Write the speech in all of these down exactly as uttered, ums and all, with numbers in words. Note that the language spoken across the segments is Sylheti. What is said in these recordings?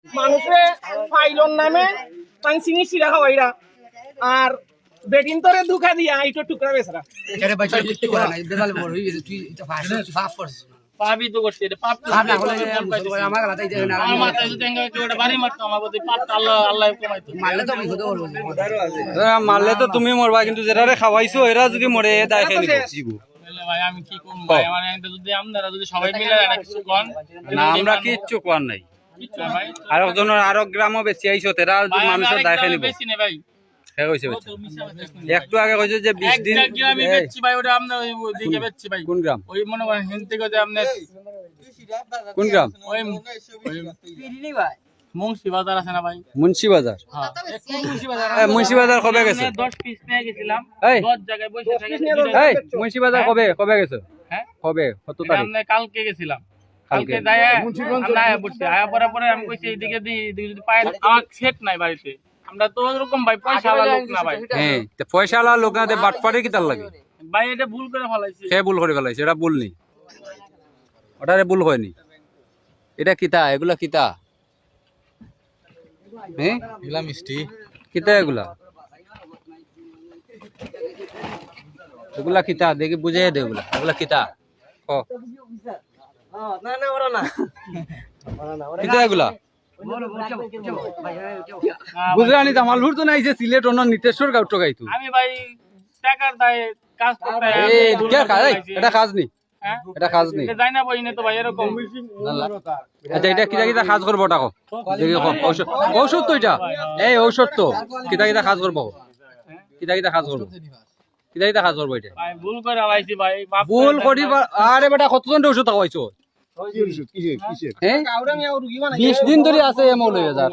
মানুষরে ফাইলর নামে তান চিনি শিরা খাওয়াইরা, আর বেটিন্তরে ধোকা দিয়া ইটো টুকরা বেচরা। আরে ভাই, তুই কিচ্ছু করা নাই, বেজাল বড় হয়ে গেছে, তুই এটা ফাঁস, ফাঁস করছিস। পাপই তো করছি, এটা পাপ তো পাপ না হলে করছি, যে পাপ বুঝতে পারি, আমার গলাতে এই যে না, আমার মাথায় যদি ঠেঙ্গা হইতো, ওটা বাড়ি মারতো, আমার প্রতি পাপটা আল্লাহ, আল্লাহ কমাইতো। মারলে তো বিপদে পড়বো। হ্যাঁ, মারলে তো তুমি মরবা, কিন্তু যেটারে খাওয়াইছো, এরা যদি মরে, এ দায় কে নিব? বুঝলে ভাই, আমি কি করবো ভাই? আমার এটা যদি আপনারা যদি সবাই মিলে একটা কিছু কন, না, আমরা কিচ্ছু করার নাই। কিচ্ছু না ভাই। আরক জনের, আরক গ্রামও বেশি আইছো, এরা ভাই, আমি মানুষের আরেক দায় কে গ্রামে নিব? বেশি না ভাই। কে কইছে ও বেশি? তো মিছা কথা। একটু আগে কইছে যে বিশ এক দিন, এক গ্রামে এই, বেচছি ভাই, ওটা আমরা ওই ওদিকে কোন, বেচছি ভাই। কোন গ্রাম? ওই মনে করেন হেন থেকে যে আপনার কোন গ্রাম? ওই, ওই মুন্সি বাজার আছে না ভাই? মুন্সি বাজার। হ্যাঁ। এ, মুন্সি বাজার কবে গেছে? দশ পিস নিয়ে গেছিলাম। এই। দশ জায়গায় বসে থেকে এই, মুন্সি বাজার হ্যাঁ? কবে, কবে গেছে? হ্যাঁ? কবে? কত এটা তারিখ? আমরা কালকে গেছিলাম। কালকে। কালকে যাইয়া মুন্সিগঞ্জ। আমরা আয়া পড়ছি। আয়া পড়ার পরে আমি কইছি, "এদিকে দি, এদিকে যদি পাই না।" আমার সেট নাই বাড়িতে। আমরা তো ওরকম ভাই, পয়সাওয়ালা লোক না ভাই। হ্যাঁ, তো পয়সাওয়ালা লোক না, তে বাটপারি কিতার লাগে? ভাই, এটা ভুল করে ফেলাইছি। কে ভুল করে ফেলাইছে? এটা ভুল নি। ওটারে ভুল হয়নি। এটা কিতা? এগুলা কিতা? হ্যাঁ? এগুলা মিষ্টি। কিতা এগুলা? এগুলা কিতা? দেখি বুঝাই দে এগুলা। এগুলা কিতা? ক। না, না, ওরা না। ওরা না, ওরা কিতা এগুলা? বুঝলে আনি, জামালপুর তো নাই যে সিলেট অন্য নিতেশ্বর গাউট গাইতো। আমি ভাই টাকার দায়ে কাজ করতে এই, কে কাজ? এই, এটা কাজ নি। হ্যাঁ? এটা কাজ নি। এটা যায় না বই, এনে তো ভাই এরকম। না, না। আচ্ছা, এটা কিতা কিতা কাজ করবো ওটা কও? দেখি কও, ঔষধ, ঔষধ তো এটা। এই ঔষধ তো কিতা কিতা কাজ করবো? কিতা কিতা কাজ করবো? কিতা কিতা কাজ করবো এটা? ভাই, ভুল করে আলাইছি ভাই, মাফ ভুল করে দেন করি ভাই। বা-, আরে বেটা, কতজনরে ঔষধ খাওয়াইছো? কি ঔষধ? কিসের? কিসের? হ্যাঁ? বিশ দিন ধরে আছে এ মৌলভীবাজার।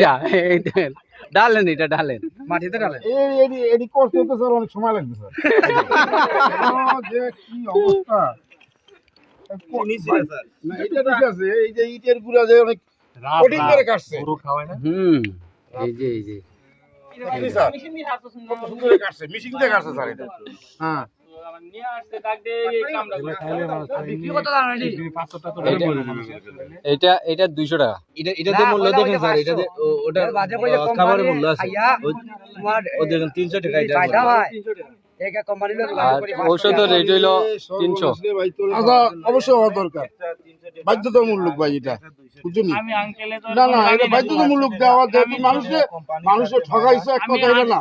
ইয়া, এই দেন। ঢালেন এটা, ঢালেন। মাটিতে ঢালেন। এই, এডি, এডি করতে তো স্যার অনেক সময় লাগবে স্যার। ও, যে কি অবস্থা। না, এটা ঠিক আছে, এই যে ইটের গুঁড়া যে অনেক কঠিন করে কাটছে। গরু খাওয়ায় না? হুম, এই যে, এই যে। জি স্যার। কত সুন্দর করে কাটছে, মেশিন দিয়ে কাটছে স্যার এটা। হ্যাঁ। এটা, এটা দুইশো টাকা। এটা, এটা তো মূল্য দেখেন স্যার, এটা যে, ও, ওটার, আহ, খাবারের মূল্য আছে। ও, ও দেখেন তিনশো টাকা এটা। আর ঔষধের রেট হইলো তিনশো। আচ্ছা, অবশ্যই হওয়া দরকার, বাধ্যতামূলক ভাই এটা, বুঝছেন নি? না, না, এটা বাধ্যতামূলক দেওয়া, যেহেতু মানুষে, মানুষে ঠকাইছে এক কথা, এটা না।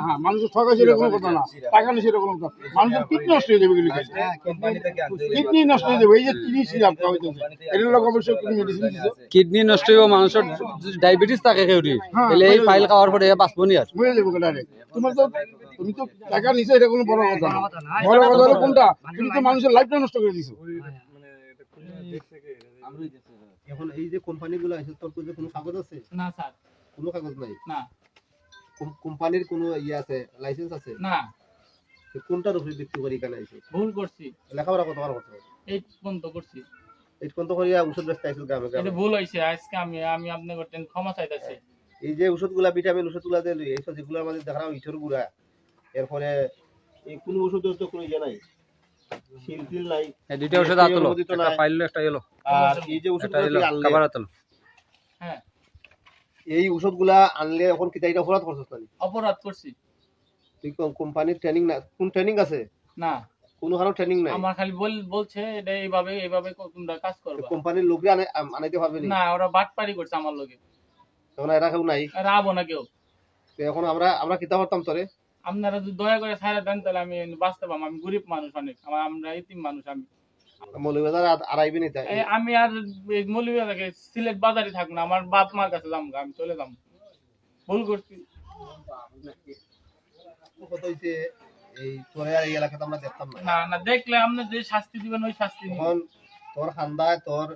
হ্যাঁ, মানুষে ঠকাইছে এটা কোনো কথা না, টাকা নিছে এটা কোনো কথা। মানুষের কিডনি নষ্ট হয়ে যাবে কিন্তু, কিডনি নষ্ট হয়ে যাবে। এই যে কিডনি সিরাপ খাওয়াইতেছে, এটার লোক অবশ্যই কোনো মেডিসিন দিছে। কিডনি নষ্ট হইব, মানুষের ডায়াবেটিস থাকে কেউ, হ্যাঁ, তাহলে এই ফাইল খাওয়ার পরে বাঁচবো নি আর। মরে যাবো ডাইরেক্ট। তোমার তো, তুমি তো টাকা নিছো, এটা কোনো বড় কথা না। বড় কথা হলো কোনটা? তুমি তো মানুষের লাইফটা নষ্ট করে দিছো। এখন এই যে কোম্পানিগুলো আছে, তোর কাছে কোনো কাগজ আছে? না স্যার। কোনো কাগজ নাই? না। কোম-, কোম্পানির কোনো ইয়ে আছে, লাইসেন্স আছে? না। তো কোনটার উপরে ভিত্তি করে এখানে আইছো? ভুল করছি। লেখাপড়া কতবার করছো? এইট পর্যন্ত করছি। এইট পর্যন্ত করিয়া ঔষধ বেচতে আইছো গ্রামে গ্রামে? এটা ভুল হইছে। আজকে আমি, আমি আপনাকে ক্ষমা চাইতেছি। এই যে ঔষধগুলা, ভিটামিন ঔষধগুলা যে লই আইছো, যেগুলোর মধ্যে দেখলাম ইঁচড় গুঁড়া, এরপরে এই কোনো ঔষধের তো কোনো ইয়ে নাই, সিল টিল নাই, এই দুইটা ঔষধ আতলো, অনুমোদিত একটা নাই। ফাইল লো, একটা ইয়েলো। আর এই যে একটা ঔষধগুলা ইয়েলো, তুই আনলে, কাবার আতলো। হ্যাঁ। এই ঔষধগুলা আনলে এখন কিতা এটা অপরাধ করছস নানি? অপরাধ করছি। তুই কোন কোম্পানির ট্রেনিং না, কোন ট্রেনিং আছে? না। কোনো কারো ট্রেনিং নাই? আমার খালি বল-, বলছে এটা এইভাবে, এইভাবে ক-, তোমরা কাজ করবা। কোম্পানির লোকরে আনে-, আম-, আনাইতে পারবে নি? না, ওরা বাটপারি করছে আমার লগে। এখন এরা কেউ নাই? এরা আবো না কেউ। তো এখন আমরা, আমরা কিতা করতাম তোরে? আপনারা যদি দয়া করে ছাড়া দেন, তাহলে আমি বাঁচতে পারবো। আমি গরিব মানুষ অনেক, আমার, আমরা এতিম মানুষ আমি। মৌলভীবাজার আর, আর আইবি নি তাই? এই আমি আর এই মৌলভীবাজার থেকে সিলেট বাজারে থাকবো না, আমার বাপ মার কাছে যাবো, আমি চলে যাবো। ভুল করছি। কথা হইছে, এই তোরে আর এই এলাকাতে আমরা দেখতাম না। না, না, দেখলে আপনি যে শাস্তি দিবেন, ওই শাস্তি নিব। এখন তোর খান্দায় তোর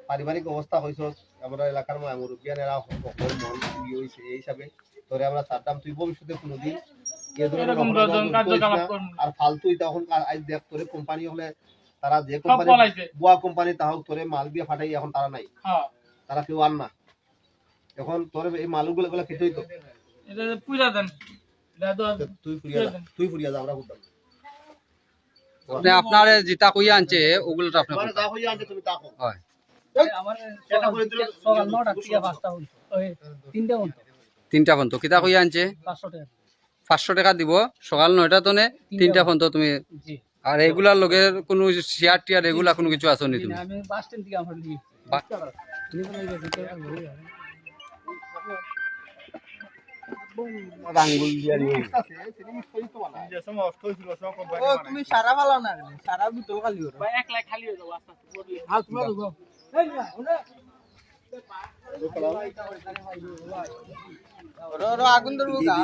পারিবারিক অবস্থা হইছস, আমরা এলাকার মা-, মুরব্বিয়ান এরা হকল মন ইয়ে হইছে, এই হিসাবে তোরে আমরা ছাড়তাম, তুই ভবিষ্যতে কোনোদিন এ ধরনের এরকম অপরাধ ধরনের করিস কার্যকলাপ না। করবো না। আর ফালতু এটা এখন কা-, আজ দেখ তোরে কোম্পানি হলে তারা যে সব কোম্পানি, পলাইছে। বুয়া কোম্পানি তা হোক, তোরে মাল দিয়ে ফাটাই এখন তারা নাই। হ্যাঁ। তারা কেউ আর না। এখন তোর এই মালগুলো, এগুলো খেতে হইতো। এটা পুরা দেন। এটা তো তো তুই পুড়িয়া যা, দেন। তুই পুড়িয়া যা, আমরা করতাম। আপনি আপনারে যেটা কইয়া আনছে, ওগুলো তো আপনি মানে করতাম। যা কইয়া আনছে, তুমি তা কও। হয়। আমার সকাল নয়টা থেকে পাঁচটা পর্যন্ত, ওই তিনটা পর্যন্ত। তিনটা পর্যন্ত কিতা কইয়া আনছে? পাঁচশো টাকা। পাঁচশো টাকা দিব সকাল নয়টা তনে তিনটা পর্যন্ত তুমি। জি। আর এগুলার লগে কোনো চেয়ার টিয়ার এগুলা কোনো কিছু আছে নি তুমি? আমি বাস স্ট্যান্ড থেকে আমার নিয়ে বা- আঙ্গুল দিয়া নিয়ে। ও তুমি সারা ফালাও না কেনে? সারা ভিতর খালি করো। এক লাখ খালি হয়ে যাবো আস্তে আস্তে। হ্যাঁ, তোমরা ঢুকো। ওরা, ওরা আগুন ধরবো গা।